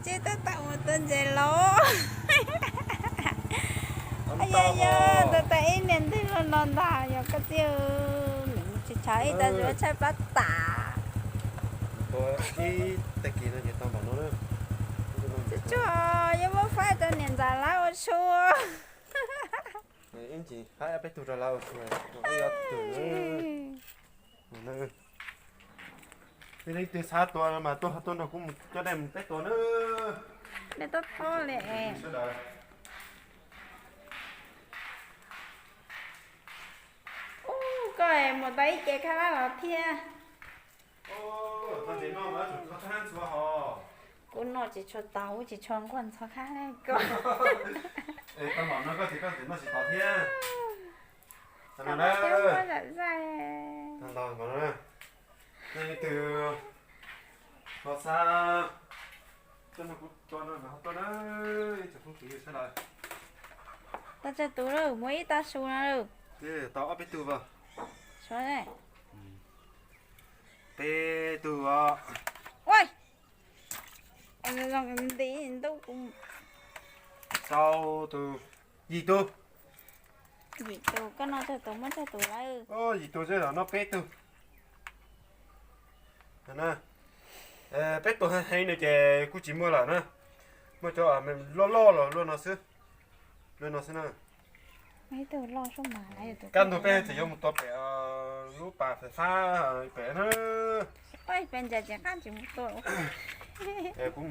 Tsis tab tom mus tua ntses los. Yog yog tua tau ib niag ntwg los no ntag yog koj txiv. Tsis tshav ib tag ntsis tshaib plab tas. Tsis tsuag, yuav muab faib rau niam ntxawm lawv ua su. Ib ntsis faib peb tug rau lawv ua su. Leej twg xav tua mas tuaj tuaj nrog kuv mus coj nej mus peb tua na. Nej tub tub li sawv daws. Ub, koj mus tau ib ce kab lab los thiab. Kuv noj tsis tshua tau, kuv tsis tshua nquag ntxhov qab li koj. Tau los no koj tias koj tseem noj tsis tau thiab. Leej twg ho xav tuaj nrog kuv tua no mas ho tuaj na, ib tsoom phooj ywg sawv daws. Tau tsawg tus lawm, muaj ib tag su no lawm. Tau ob peb tug as. Peb tug os. Ua, nti ntuj kuv. Rau tus, yim tug. Yim tus, koj noj tsawg tus muab tsawg tus lawm. Yim tus xwb los noj peb tug. Peb tus heev heev no ces kuj tsis muaj lawm na. Muaj cov loj loj los luaj no xwb. Luaj no xwb na. Kaj ntug peb tseem yuav mus tua pem lub pas fais fab pem na. Kuv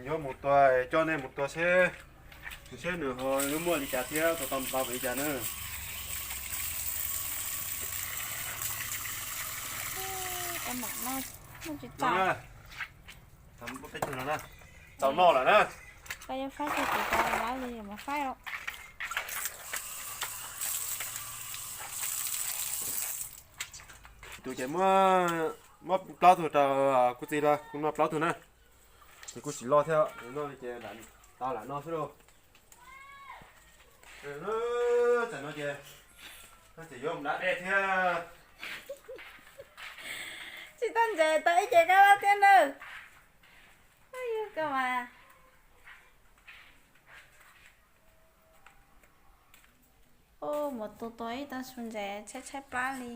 yuav mus tua, coj nej mus tua seb, seb nws ho muaj li cas thiab tau tau npav li cas na. Peb tug no na, txaus noj lawm na. Koj yuav faib tau tus tau lawv li mus faib os. Tus ces muab, muab plaub tug rau kuv txiv lawm, kuv noj plaub tug na. Ces kuj tsis loj thiab, noj li ces tau lam no xwb lauj. Tam no ces, no ces yuav mus dab dej thiab. Tsis tau ntses tau ib ce kab lab thiab nawb. Koj mas. Ub, mus tua tua ib tag su ntses tshaib tshaib plab li.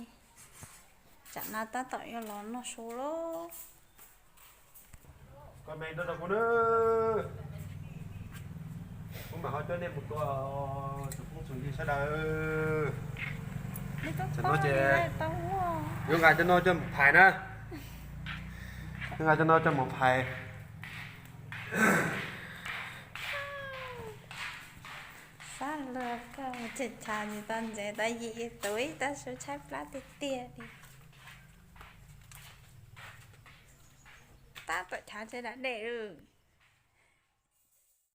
Tsam no tab tom yuav los noj su lauj. Koj me nrog rau kuv na. Kuv mam ho coj nej mus tua, tsoom phooj tsoom ywg sawv daws. Tam no ces yuav nqa cov no coj mus phais na. Yuav nqa cov no coj mus phais. Xav luag koj mus tseem tshav tsis tau ntses tau yim tus ib tag su tshaib plab tiag tiag li. Tab tom tshav tsis da dej.